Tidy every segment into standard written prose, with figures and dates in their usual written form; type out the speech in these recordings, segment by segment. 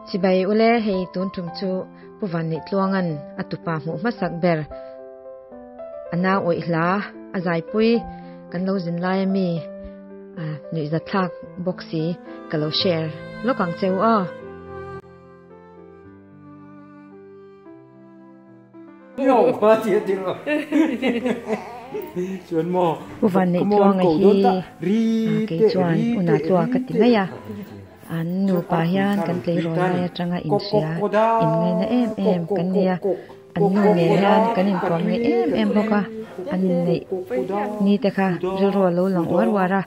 Chibai ule hei tun tum chu Pu Vanneih Tluanga'n a tupa hmuh hmasak ber a nau awih hla a zaipui kan lo zin lai ami nuihzatthlak bawk si ka lo share lawk ang che u aw. Pu Vanneih Tluanga hi kei chuan una tlua ka ti mai a, an nupa hian kan tleirawl lai atanga inhria inngaina em em kan nia, an nu nen hian kan intuam ngeih em em bawk a, an inneih ni te kha rilru a lo lang uar uar a.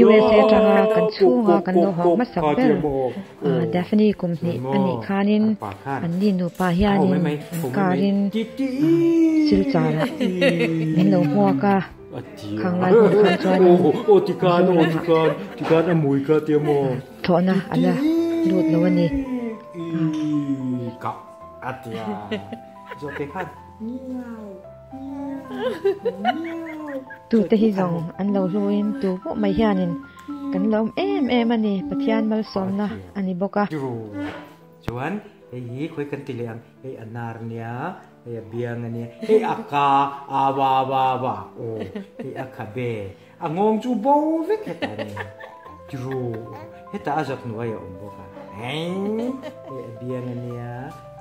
USA atanga kan chhunga kan lo hawk hmasak ber Daphne kum hnih a nih khanin an ni nupa hianin an car in silchar ah min lo hmuak a, khang lai hun khan chuanin Mizoramah thlawhna a la lut lo a ni. Tute hi zawng an lo hluin tu pawh mai hianin kan lo awm em em a ni, Pathian malsawmna a ni bawk a. Chuan hei hi khawi kan ti leh ang, hei a nar nia, hei a biang a nia, hei a ka a wa wa wa aw, hei a khabe, a nghawng chu bo vek hetah a nia, tiro hetah a zak hnuai a awm bawk a, hei a biang a nia,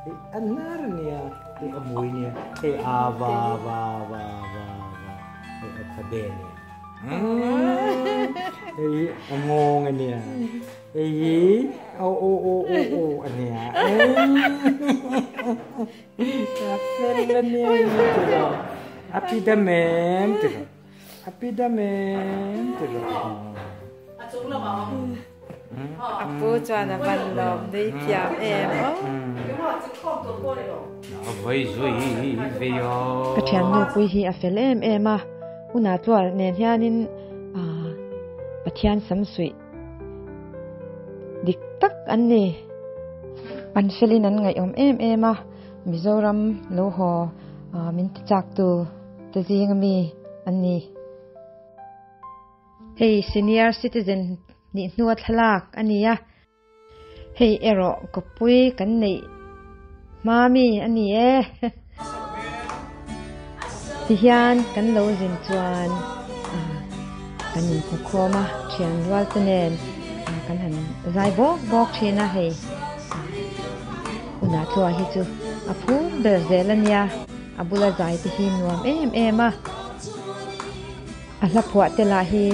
hei a nar a nia, hei a mui a nia, hei a va va va va va, hei a khabe a nia, hei a nghawng a nia, hei hi aw aw aw aw aw a nia, a fel a nia tiro, a pi dam em tiro. A pi dam em ti rawh. A pu chuan a van lawm nui thiam em aw. Ka thiannu pui hi a fel em em a, Una tluar nen hianin Pathian sam suih dik tak an ni. An felin an ngaihawm em em a, Mizoram lo haw min ti chak tu. Te zing ami an ni. Hei senior citizen nih hnua thlalak a ni a. Hei erawh kawppui kan neih hma mi a ni e. Tihian kan lo zin chuan kan inhmu khawm a, thian rual te nen kan han zai bawk bawk thin a hei. Unah tluah hi chu a phur ber zel a nia. A bula zai te hi nuam em em a, a hla phuah te lah hi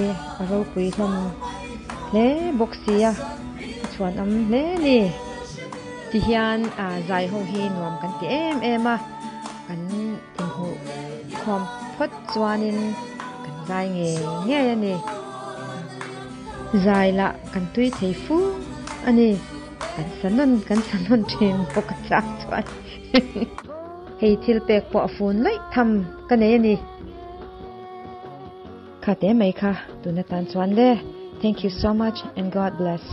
a ropui hlawm hle bawk si a, a chhuanawm hle a ni. Tihian zai ho hi nuam kan ti em em a, kan inhmuh khawm phawt chuanin kan zai ngei ngei a ni. Zai lah kan tui thei fu a ni, kan sa nawn kan sa nawn thin bawk a chak chuan. Hei thil pek pawh a fun laih tham ka nei a ni. Kha te mai kha tun atan chuan le. Thank you so much and God bless.